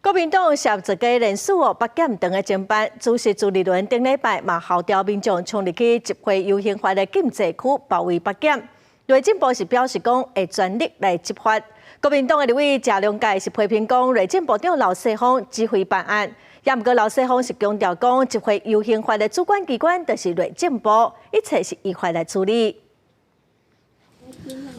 國民黨涉造假連署哦，北檢長咧偵辦，主席朱立倫頂禮拜嘛號召民眾衝入去集會遊行法的禁制區包圍北檢。內政部是表示講會全力來執法。國民黨的立委謝龍介是批評講內政部長劉世鋒指揮辦案，也毋過劉世鋒是強調講集會遊行法的主管機關就是內政部，一切是依法來處理。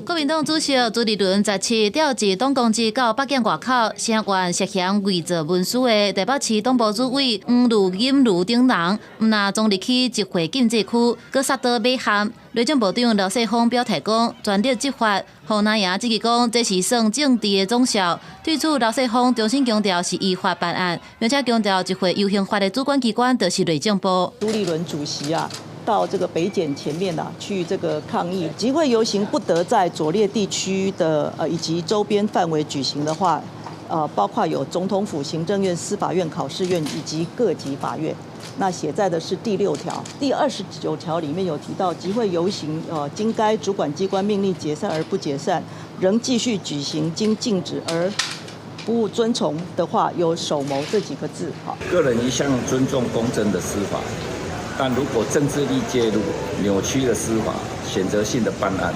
國民黨主席朱立倫17調集黨公職到北檢外口，聲援涉嫌偽造文書的台北市黨部主委黃呂錦茹等人，毋但衝入去集會禁制區，閣撒刀馬喊。內政部長劉世鋒表態講，全力執法。予藍營質疑講，這是算政治的總數。對此，劉世鋒重新強調是依法辦案，並且強調集會遊行法的主管機關就是內政部。朱立倫主席啊，到這個北檢前面啊，去這個抗議集會遊行不得在左列地區的以及周邊範圍舉行的話，包括有總統府、行政院、司法院、考試院以及各級法院。那寫在的是第六條，第29條裡面有提到集會遊行，經該主管機關命令解散而不解散，仍繼續舉行，經禁止而不遵從的話，有首謀這幾個字。哈，個人一向尊重公正的司法。但如果政治力介入，扭曲了司法，選擇性的辦案，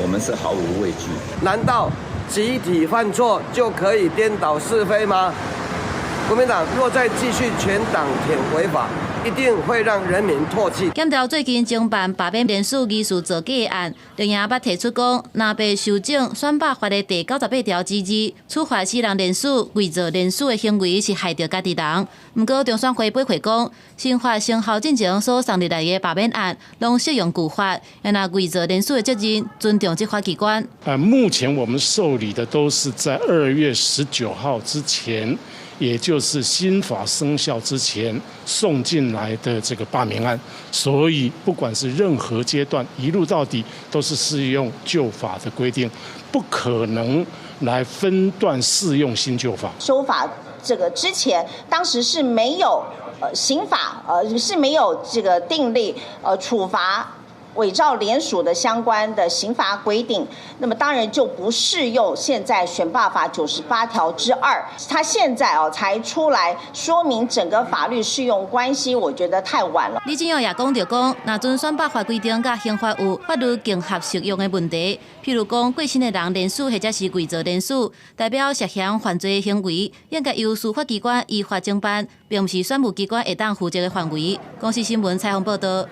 我們是毫無畏懼。難道集體犯錯就可以顛倒是非嗎？國民黨若再繼續全黨舔違法，一定會讓人民唾棄。檢調最近偵辦罷免連署疑似造假案，綠營捌提出講，若欲修正選罷法的第98條之2，處罰私人連署、偽造連署的行為是害著家己人。毋過中選會回覆講，新法生效進前所送入來的罷免案，攏適用舊法，若偽造連署的責任，尊重執法機關。目前我們受理的都是在2月19號之前，也就是新法生效之前送進來的這個罷免案，所以不管是任何階段，一路到底都是適用舊法的規定，不可能來分段適用新舊法。修法這個之前，當時是沒有刑法，是沒有這個訂立處罰偽造聯署的相關的刑罰規定，那麼當然就不適用現在選罷法98條之2。他現在哦才出來說明整個法律適用關係，我覺得太晚了。李進勇也講著講，若準選罷法規定佮刑法有法律競合適用的問題，譬如講過身的人連署或者是偽造連署，代表涉嫌犯罪行為，應該由司法機關依法偵辦，並毋是選務機關會當負責的範圍。公視新聞採訪報道。